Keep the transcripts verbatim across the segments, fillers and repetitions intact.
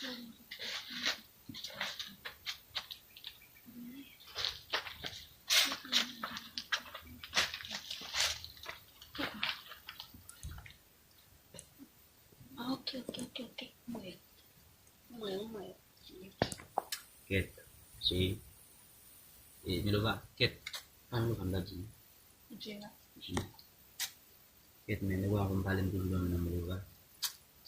Ah, ok, ok, ok, ok. Mwen. Mwen, mwen. Kèt, cheri. E, Milova, kèt. Pa Milova, m t ap di. Gina. Gina. Kèt, men, Milova, pou m pale, m toujou dòmi nan Milova.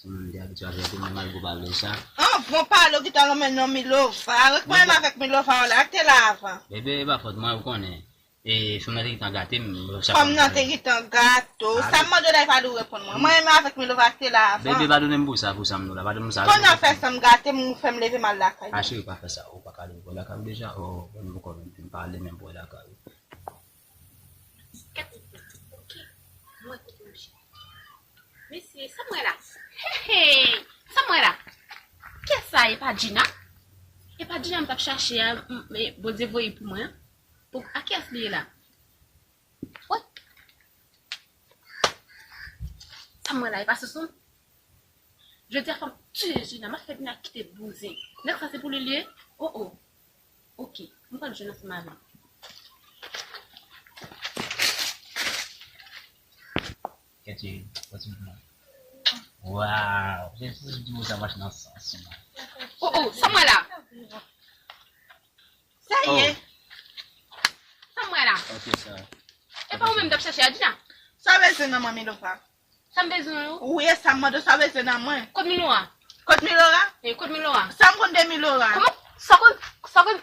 Se mwen, m te abitye avè l, m al gwo pale sa. Anvan pale, w gentan lonmen nan Milova. Reprann m avèk Milova, w la, te la avan. Bebe, e pa fòt mwen, ou konnen. E, fanm nan te gentan gate m. Fanm nan te gentan gate w. Sa m mande w la, e pa dwe w reponn mwen. Mwen menm avèk Milova te la avan. Bebe, padone m pou sa, pou sa m di w la. Padone m pou sa. Kounye a fè sa m gate m, ou fè m leve m al lakay. A, cheri, pa fè sa. Ou pa ka leve w lakay ou deja. Oh, bon, nou kòm m pale menm pou w lakay ou. Gade, ok. Mwen kote m chita. Mesye, sa m wè la? Hey, hey! Sa m wè la? Kiyès sa? E pa Gina? E pa Gina m t ap chache a, m, m, Bondye voye pou mwen an? Pou, a kiyès li ye la? What? Sa m wè la, e pa Sousou? Jodi a fò m tiye Gina, m ap fè Gina kite bouzen. Nèg sa se pou li li ye? Oh, oh. Ok, m pral jwenn ansanm avè l. Kèt cheri, pati m pran. Waw, se se di mo sa mache nan sans mwen. Oh, oh, sa m wè la? Sa ye? Sa m wè la? Ok, sa. E pa ou menm t ap chache a Gina? Sa w bezwen nan men Milova? Sa m bezwen yo? Wi, e sa m mande w, sa w bezwen nan mwen? Kot Milora? Kot Milora? E kot Milora? Sa m konn de Milora? Kòman? Sa konn, sa konn,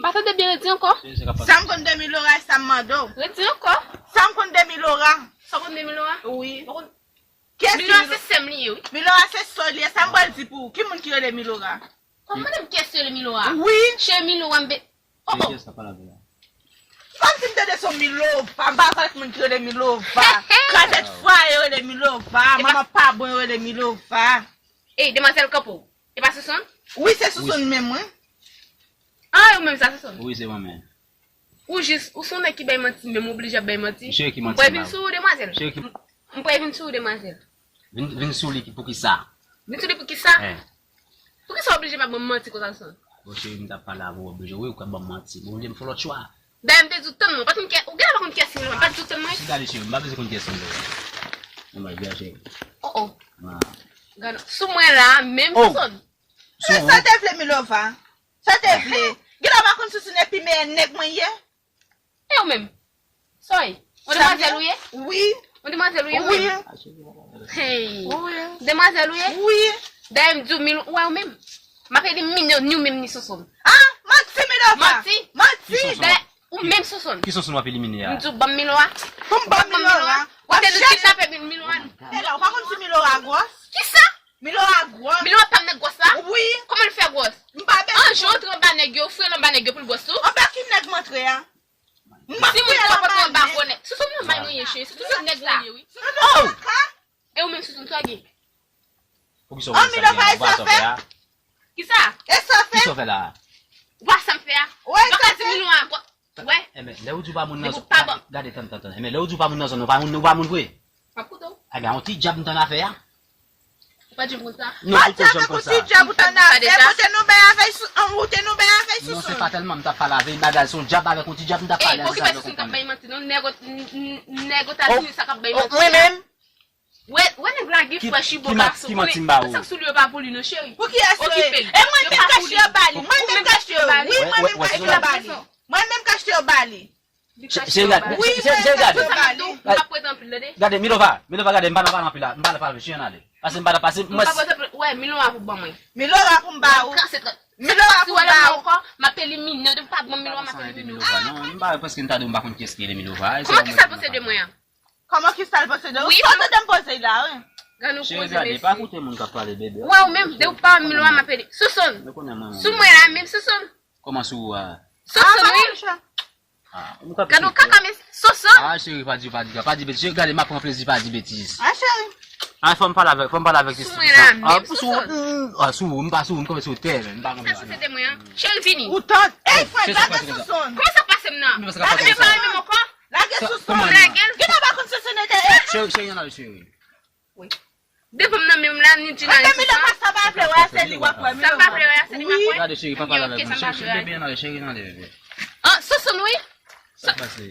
m pa tande byen, redi ankò? Sa m konn de Milora, e sa m mande w. Redi ankò? Sa m konn de Milora? Sa konn de Milora? Wi. Milora se sè m li ye, wi. Milora se sè w li ye, sa m pral di pou ou? Ki moun ki rele Milora? Kòman mande m kiyès ki rele Milova? Wi. Cheri Milova m be. Oh, oh. Kiyès k ap pale avè w la? Kòmsi m tande se yon Milova, m pa konn moun ki rele Milova. Krazèt fwa yo rele Milova, manman pa bon yo rele Milova. Ey, demwazèl kanpe w. E pa Sousou? Wi, se Sousou menm, wi. Ah, e ou menm sa, Sousou? Wi, se mwen menm. Ou jis, ou se yon nèg ki bay manti, menm ou oblije ap bay manti. Cheri ki manti m la. M previn sou ou, demwazèl. Cheri ki M previn sou ou, demwazèl. Vin, vin sou li ki, pou ki sa? Vin sou li pou ki sa? Eh. Pou ki sa w oblije pa ban m manti konsa, Sousou? Bon, cheri, m t ap pale avè w, oblije, wi, ou ka ban m manti. Bon, ou vle m fè lòt chwa. Dayè, m te di w tann mwen, ou pa t konn kè, ou genlè pa konn kiyès ki Milova, m pa t di w tann mwen? Si, gade, cheri, m pa bezwen konn kiyès ki Milova. Anmwey, byen, cheri. Oh, oh. Gade, sou mwen la, menm Sousou. Sou ou. Sa te vle Milova? Sa te vle? Genlè w pa konn Sousou epi meyè nèg mwen ye? E ou menm? Sa w ye? Yon demwazèl ou ye? Wi. Yon demwazèl ou ye ou menm? Wi. Hey. Wi. Demwazèl ou ye? Wi. Dayè m di w mil, ou wè ou menm? M ap elimine w ni ou menm ni Sousou. Ah, manti Milova. Manti. Manti. Dayè ou menm Sousou. Ki Sousou w ap elimine a? M di w ban m Milova. Pou m ban w Milova? Ou te di kidnape Milova. E la, ou pa konn si Milova gwòs? Kisa? Milora gwòs. Milora pa m nèg gwòs la? Wi. Kòman l fè gwòs? M pa bezwen. An, jan w antre anba nèg yo, fouye l anba nèg yo pou l gwòs tou? Anba ki nèg m antre a? M pa fouye l anba nèg. Sousou m nan bay mwen ye, cheri. Sousou se nèg mwen ye, wi. Oh! E ou menm Sousou, sa w gen? Poukisa w fè sa, Milova, sa w fè a? Kisa? E sa w fè? Kisa w fè la? Ou pa sa m fè a? Ou pa ka di Milora gwòs. Wè. Enben, lè ou di w pa moun nan zòn, gade, tann, tann, tann. Enben, lè ou di w pa moun nan zòn, ou pa moun, ou pa moun vre. M ap koute w. Enben, yon ti djab m tann afè a. Ou pa janm konn sa. Non, ou te janm konn sa. Ti djab ou tann afè, ou te nou bay avè sou, ou te nou bay avè sou. Non, se pa tèlman m t ap pale avè bagay, se yon djab avèk yon ti djab m t ap pale avè sa. Ey, okipe Sousou k ap bay manti, non, nèg, nèg Etazini sa k ap bay manti. Mwen menm? Wè, wè nèg la gen frèch wi, bon gason. Ki manti m ba ou? Sa k sou li yo pa pou li non, cheri. Pou kiyès yo ye? E mwen menm k achte yo ba li. Mwen menm k achte yo. Wi, mwen menm k achte yo ba li. Mwen menm k achte yo ba li. Cheri, gade. Wi, mwen menm k achte yo ba li. M pa prete anpil, tande. Gade, Milova, Milova, gade, m pa nan pale anpil la. M pa nan pale, cheri, ann ale. Pase m pa nan pase, m pa prete anpil. Wè, Milova pou ban mwen. Milova pou m ba ou. Milova pou m ba ou. M ap elimine w, depi w pa ban m Milova, m ap elimine w. Non, m pa, paske m ta di w m pa konn kiyès ki rele Milova. Kòman ki sa l panse de mwen an? Kòman ki sa l poze de ou? Wi, sa w tande m poze la, wi. Gade nou poze, mesye. Cheri, gade, pa koute moun k ap pale, bebe. Wè, ou menm, de ou pa Milova m ap pede. Sousou. Sou mwen la, menm Sousou. Kòman sou ou a? Sousou, wi. Gade yon kaka, mesye. Sousou. Ah, cheri, pa di, pa di, pa di betiz. Cheri, gade, m ap pran plezi, pa di betiz. Ah, cheri. Ah, fò m pale avèk, fò m pale avèk Sousou. Sou mwen la, menm Sousou. Ah, sou ou, m pa sou ou, m konn sou tèl, m pa konn. Sa se te mwen an. Cheri, vini. Ou tande? Ey, frè, gade Sousou. Kòman sa pase m nan? Gade pa menm ankò. Lage Sousou. Lage l. Genlè w pa konn Sousou nèg e. Cheri, cheri, ann ale, cheri. Wi. Devan m nan menm la, ni Gina, ni Susan. Sa pa vle wè, se li w ap wè. Sa m pa vle wè, se li m ap wè. Gade cheri, papa la Ok, sa m pa vle wè. Cheri bebe anlè, cheri anlè bebe. Ah, Sousoun, wi. Sa k pase?